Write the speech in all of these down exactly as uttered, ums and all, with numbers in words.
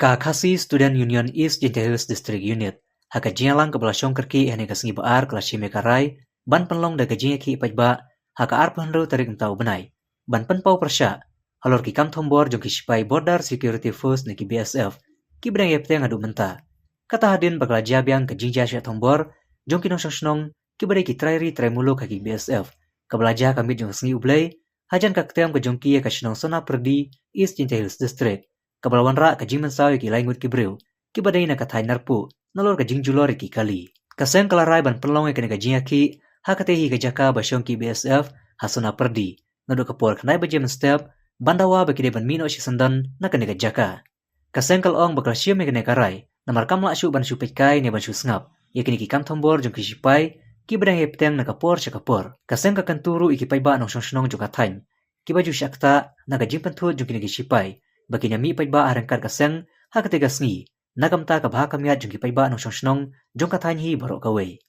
Ka Khasi Student Union East Jaintia Hills District Unit, ha ka jingïalang kaba la shong kyrkieh hynne ka sngi Ba-ar, ka la shim ïa ka rai ban pynlong da ka jingïakhih paidbah ha ka arphew hynriew tarik mynta u bnai, ban pynpaw pyrshah halor ki kam thombor jong ki sipai Border Security Force ne ki B S F, kiba dang ïai bteng haduh mynta. Kata hadien ba ka la jia biang ka jingjia shah thombor jong ki nongshong shnong kiba dei ki trai ri trai muluk ha ki B S F, kaba la jia ha ka miet jong ka sngi U Blei hajan ka ktien ka jong ki ïa ka shnong Sonapyrdi, East Jaintia Hills District, kaba la wanrah ka jingmynsaw ïa ki lai ngut ki briew kiba dei na ka thaiñ Narpuh nalor ka jingjulor ïa ki kali. Ka seng ka la rai ban pynlong ïa kane ka jingïakhih ha katei hi ka jaka ba shong ki B S F ha Sonapyrdi, naduh ka por khyndai baje mynstep, ban dawa ba ki dei ban mih noh shisyndon na kane ka jaka. Ka seng ka la ong ba ka la shim ïa kane ka rai namar kam lah shuh ban shu peit kai ne ban shu sngap ïa kine ki kam thombor jong ki sipai kiba dang ïai bteng na ka por sha ka por. Ka seng ka kyntu ruh ïa ki paidbah nongshong shnong jong ka thaiñ kiba ju shah ktah na ka jingpynthut jong kine ki sipai ba kin ïa mih paidbah ha ryngkat ka seng ha katei ka sngi, na ka bynta ka bha ka miat jong ki paidbah nongshong shnong jong ka thaiñ hi baroh kawei.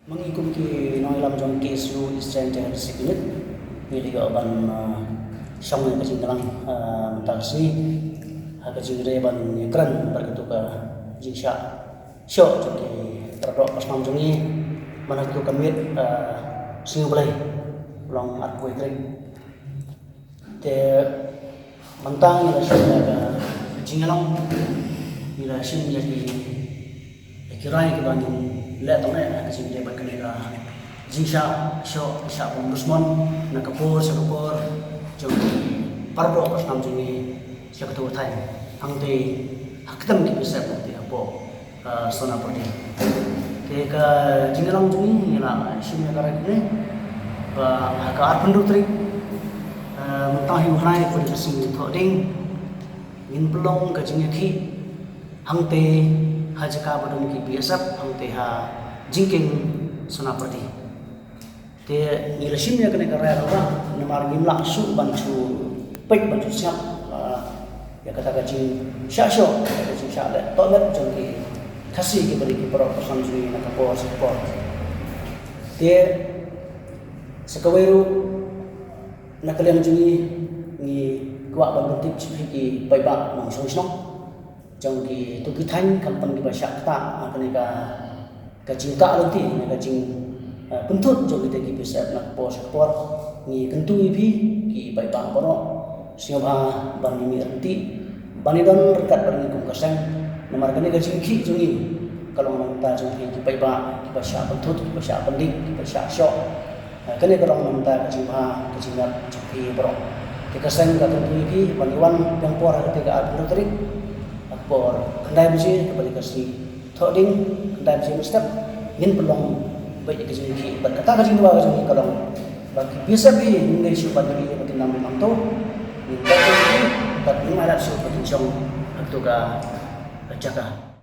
Ma ngi kum ki nongïalam jong K S U East Jaintia Hills District Unit, ngi la ïoh ban, ah, shong ïa ka jingïalang, ah, mynta ka sngi ha ka jingïadei ban ïakren bad katu ka jingshah shoh jong ki para doh para snam jong ngi man ha katu ka miet, ah, sngi U Blei, long arphew wei tarik. Te mynta ngi la shim ïa ka jingïalang, ngi la shim ïa ki, ïa ki rai kiba ngin leh tang eh ha ka jingïadei bad kane ka jingshah shoh, shah bom dusmon na ka por sha ka por jong ki para doh para snam jong ngi sha katu ka thaiñ, hangtei ha ktem ki B S F, hangtei hapoh ah, Sonapyrdi. Te ka jingïalang jong ngi, ngi la shim ïa ka rai kane ba ha ka arphew hynriew tarik, ah, mynta hi u bnai, kaba dei ka sngi Thohdieng, ngin pynlong ka jingïakhih hangtei ha jaka ba don ki B S F, hangtei ha jingkieng Sonapyrdi. Te ngi la shim ïa kane ka rai rangbah namar ngim lah shuh ban shu peit ban shu sngap, ah, ïa kata ka jingshah shoh, ka jingshah leh tohmet jong ki Khasi kiba dei ki para doh para snam jong ngi na ka por sha ka por. Te sa kawei ruh na ka liang jong ngi, ngi kwah ban pyntip sha phi ki paidbah nongshong shnong jong kitu ki thaiñ khamtam kiba shah ktah ha kane ka, ka jingkah lynti, kane ka jing, eh, pynthut jong kita ki B S F na ka por sha ka por. Ngi kyntu ïa phi ki paidbah baroh, sngewbha ban ïa mih ryntih ban ïa don ryngkat bad ngi kum ka seng, namar kane ka jingkhih jong ngi ka long na ka bynta jong phi ki paidbah kiba shah pynthut, kiba shah pyndik, kiba shah shoh. Ah, kane ka long na ka bynta ka jingbha ka jingngeit jong phi baroh. Te ka seng ka kyntu ïa phi ban ïa wan biang por ha katei ka arphew hynriew tarik ha ka por khyndai baje, kaba dei ka sngi Thohdieng, khyndai baje mynstep, ngin pynlong beit ïa ka jingïakhih bad kata ka jingdawa ka jong ngi ka long ba ki B S F hi ngim dei shuh ban ïa ïa ba kin nang ïa nangto, ngin beit ïa ki bad ngim ailad shuh ba kin shong ha katu ka jaka.